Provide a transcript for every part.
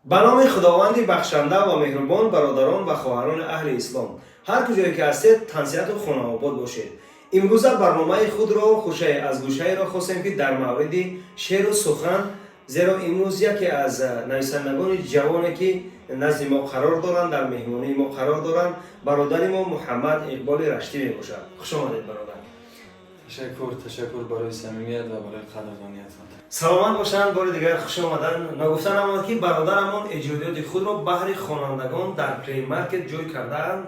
Ба номи Худованди бахшанда ва меҳрубон. Бародарон ва хоҳарони аҳли ислом, ҳар куҷое ки ҳастед, тансиҳату хонаобод бошед. Имрӯза барномаи худро «Хӯшае аз гӯшаеро» хостем, ки дар мавриди шеъру сухан, зеро имрӯз яке аз нависандагони ҷавоне, ки назди мо қарор доранд, дар меҳмонии мо қарор доранд, бародари мо Муҳаммад Иқболи Раштӣ мебошад. Хуш омадед, бародар. Ташаккур, ташаккур барои самимият ва барои қадрдониятон. Саломат бошанд. Бори дигар хуш омадан. Ногуфта намонад, ки бародарамон эҷодиёти худро баҳри хонандагон дар Play Market ҷой кардаанд.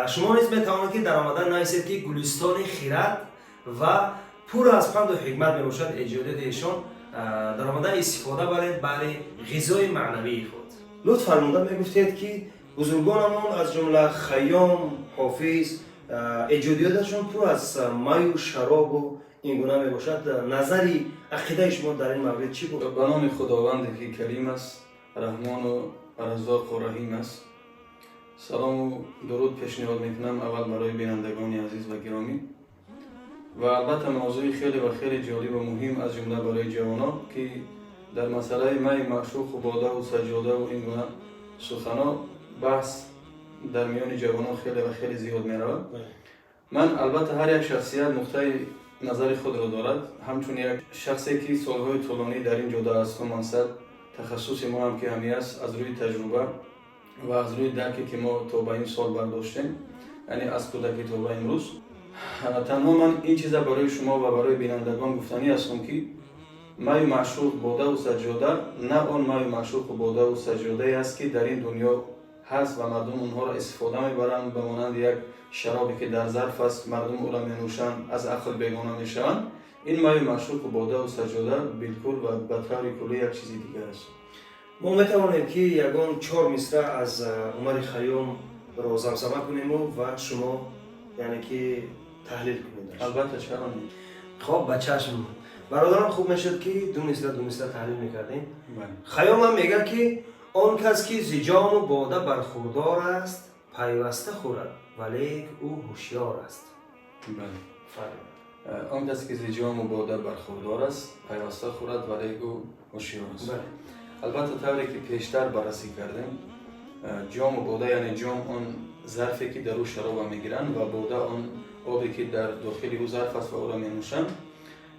Шумо низ метавонед, ки дар омадан нависед, ки «Гулистони хирад» ва пур аз панду ҳикмат мебошад эҷодиёти эшон. Дар омадан истифода баред баҳри ғизои маънавии худ. Лутф фармуда мегуфтед, ки бузургонамон, аз ҷумла Хайём, Ҳофиз, эҷодиёташон пур аз маю шаробу ин гуна мебошад. Назари ақидаи шумо дар ин маврид чӣ буд? Ба номи Худованде, ки Карим аст, Раҳмону Раззоқу Раҳим аст. Салому дуруд пешниҳод мекунам аввал барои бинандагони азиз ва гиромӣ ва албатта мавзӯи хеле ва хеле ҷолибу муҳим, аз ҷумла барои ҷавонон, ки дар масъалаи майи маъшуқу бодаву саҷҷодаву ин гуна сухано баҳс дар миёни ҷавонон хеле ва хеле зиёд меравад. Ман албатта, ҳар як шахсият нуқтаи назари худро дорад. Ҳамчун як шахсе, ки солҳои тӯлонӣ дар ин ҷода асту мансаб, тахассуси мо ҳам ки ҳамин аст, аз рӯи таҷруба ва аз рӯи дарке, ки мо то ба ин сол бардоштем, яъне аз кӯдакӣ то ба имрӯз, танҳо ман ин чиза барои шумо ва барои бинандагон гуфтанӣ ҳастам, ки майу маъшуқ, бодаву саҷҷода на он майу маъшуқу бодаву саҷҷодае аст, ки дар ин дунё ҳаст ва мардум онҳоро истифода мебаранд, ба монанди як шаробе, ки дар зарф аст, мардум ӯро менӯшанд, аз ақл бегона мешаванд. Ин майу маъшуқу бодаву саҷҷода билкул ва ба таври куллӣ як чизи дигар аст. Мо метавонем, ки ягон чор мисра аз Умари Хайёмро замзама кунему ва шумо, яъне ки, таҳлил кунед? Албатта, чаро не? Хоб, ба чашм, бародарам. Хуб мешуд, ки ду мисра, ду мисра таҳлил мекардем. Хайёмам мегӯяд, ки он кас, ки зи ҷому бода бархурдор аст, пайваста хӯрад, валек ӯ ҳушёр аст. Бале, он касе, ки зи ҷому бода бархурдор аст, пайваста хӯрад, валек ӯ ҳушёр аст. Албатта, тавре ки пештар баррасӣ кардем, ҷому бода, яъне ҷом он зарфе, ки дар ӯ шароба мегиранд, ва бода он обе, ки дар дохили ӯ зарф аст ва ӯро менӯшанд.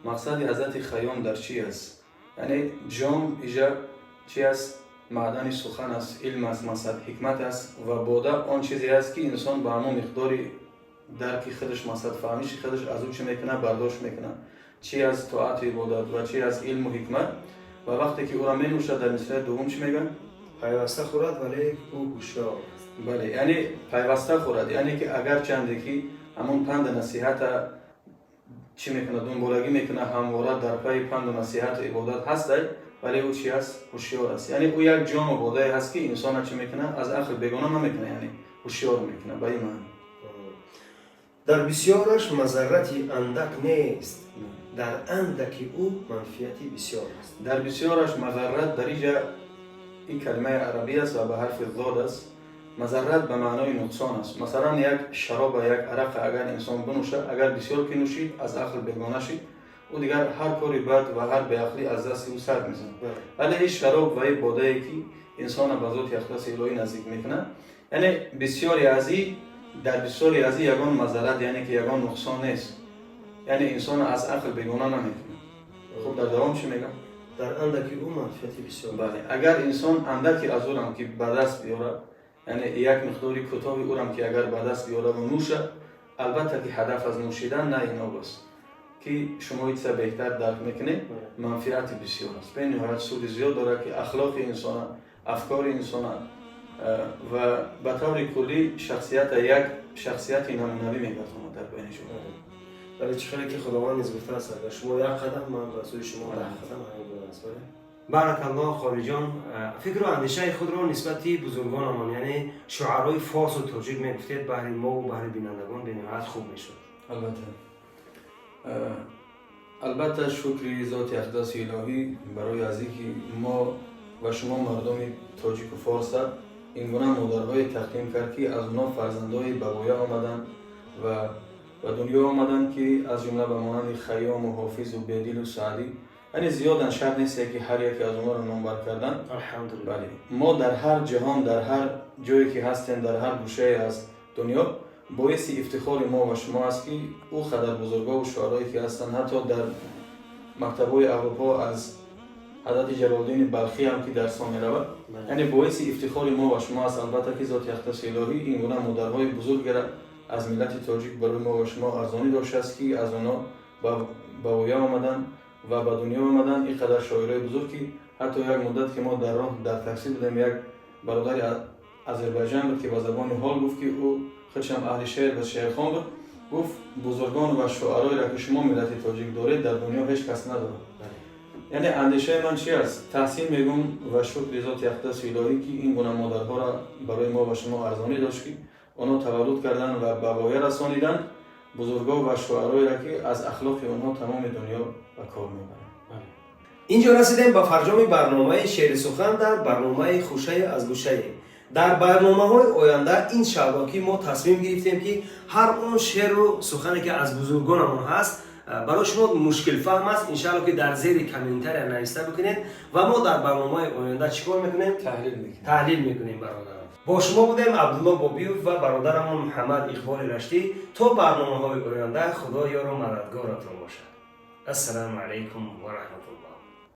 Мақсади ҳазрати Хайём дар чӣ аст? Яъне ҷом иҷа чи аст? Маъдани сухан аст, илм аст, мақсад ҳикмат аст ва бода он чизе аст, ки инсон ба ҳамон миқдори дарки худаш, мақсад фаҳмиши худаш, аз ӯ чӣ мекунад? Бардошт мекунад, чи аз тоату ибодат ва чи аз илму ҳикмат. Ва вақте ки ӯро менӯшад, дар мисраи дуввум чӣ мегӯяд? Пайваста хӯрад, вале ӯ ҳушёр аст. Бале, яъне пайваста хӯрад, яъне ки агарчанде ки ҳамон панду насиҳата чӣ мекунад, дунболагӣ мекунад, ҳамвора дар пайи панду насиҳату ибодат ҳастай, вале ӯ чи аст? Ҳушёр аст. Яъне ӯ як ҷому бодае ҳаст, ки инсона чӣ мекунад? Аз ақл бегона намекунад, яъне ҳушёр мекунад, ба ин маъно. Дар бисёраш мазаррати андак нест, дар андаки ӯ манфиати бисёр аст. Дар бисёраш мазаррат, дар иҷа ин калимаи арабӣ аст ва ба ҳарфи зод аст. Мазаррат ба маънои нуқсон аст. Масалан, як шароба, як арақа агар инсон бинӯшад, агар бисёр ки нӯшид, аз ақл бегона шид, ӯ дигар ҳар кори бад ва ҳар беақлӣ аз дасти ӯ сар мезанад. Вале ин шароб ва ин бодае, ки инсона ба зоти ақдаси илоҳӣ наздик мекунад, яъне бисёре аз и дар бисёре аз и ягон мазаррат, яъне ки ягон нуқсон нест, яъне инсона аз ақл бегона намекунад. Хуб, дар давом чӣ мегӯям? Дар андаки ӯ манфиати бисёр. Бале, агар инсон андаки аз ӯрам ки ба даст биёрад, яъне як миқдори кӯтоҳи ӯрам ки агар ба даст биёрад ва нӯшад, албатта ки ҳадаф аз нӯшидан на ин об аст, ки шумо ҳичса беҳтар дарк мекунед, манфиати бисёр аст, бениҳоят суди зиёд дорад, ки ахлоқи инсона, афкори инсона ва ба таври куллӣ шахсията як шахсияти намунавӣ мегардонад дар байни шумо. Вале чӣ хеле ки Худованд низ гуфтааст: агар шумо як қадам, ман ба сӯи шумо 10 қадам. Ҳамин гуна аст. Бале, баракаллоҳ. Хориҷон, фикру андешаи худро нисбати бузургонамон, яъне шуарои форсу тоҷик, мегуфтед, баҳри мову баҳри бинандагон бениҳоят хуб мешуд. Албатта, шукри зоти ақдаси илоҳӣ барои аз ин ки мо ва шумо, мардуми тоҷику форса, ин гуна модарҳое тақдим кард, ки аз онҳо фарзандои ба воя омаданд ва ба дунё омаданд, ки аз ҷумла ба монанди Хайёму Ҳофизу Бедилу Саъдӣ. Яъне зиёдан, шарт нест, ки ҳар яке аз онҳоро номбар кардан. Алҳамдулилла. Бале, мо дар ҳар ҷаҳон, дар ҳар ҷое ки ҳастем, дар ҳар гӯшае аз дунё, боиси ифтихори мо ва шумо аст, ки ӯ қадар бузургову шуарое ки ҳастанд, ҳатто дар мактабҳои Аврупо аз ҳазрати Ҷалолиддини Балхӣ ҳам ки дарсҳо меравад. Яъне боиси ифтихори мо ва шумо аст, албатта, ки зоти ақдаси илоҳӣ ин гуна модарҳои бузургера аз миллати тоҷик барои мо ва шумо арзонӣ доштааст, ки аз онҳо ба воя омаданд ва ба дунё омаданд ин қадар шоирои бузург, ки ҳатто як муддат, ки мо дар роҳ дар таксӣ будем, як бародари Азербайҷан буд, ки ба забони ҳол гуфт, ки ӯ худшам аҳли шеър ва шеърхон буд, гуфт: «Бузургон ва шуароеро, ки шумо миллати тоҷик доред, дар дунё ҳеҷ кас надорад». Яъне андешаи ман чи аст? Таҳсин мегӯм ва шукри зоти ақдаси илоҳӣ, ки ин гуна модарҳоро барои мо ва шумо арзонӣ дошт, ки онҳо таваллуд карданд ва ба воя расониданд бузургон ва шуароеро, ки аз ахлоқи онҳо тамоми дунё ба кор мебарад. Инҷо расидем ба фарҷоми барномаи «Шеъри сухан» дар барномаи «Хушае аз гӯшае». Дар барномаҳои оянда, иншаалло, ки мо тасмим гирифтем, ки ҳар он шеъру сухане, ки аз бузургонамон ҳаст, барои шумо мушкилфаҳм аст, иншаалло, ки дар зери комментария нависта бикунед ва мо дар барномаи оянда чӣ кор мекунем? Таҳлил мекунем. Таҳлил мекунем. Бародарам, бо шумо будем Абдулло Бобиев ва бародарамон Муҳаммад Иқболи Раштӣ. То барномаҳои оянда Худо ёру мададгоратон бошад. Ассалому алайкум ва раҳматуллоҳ.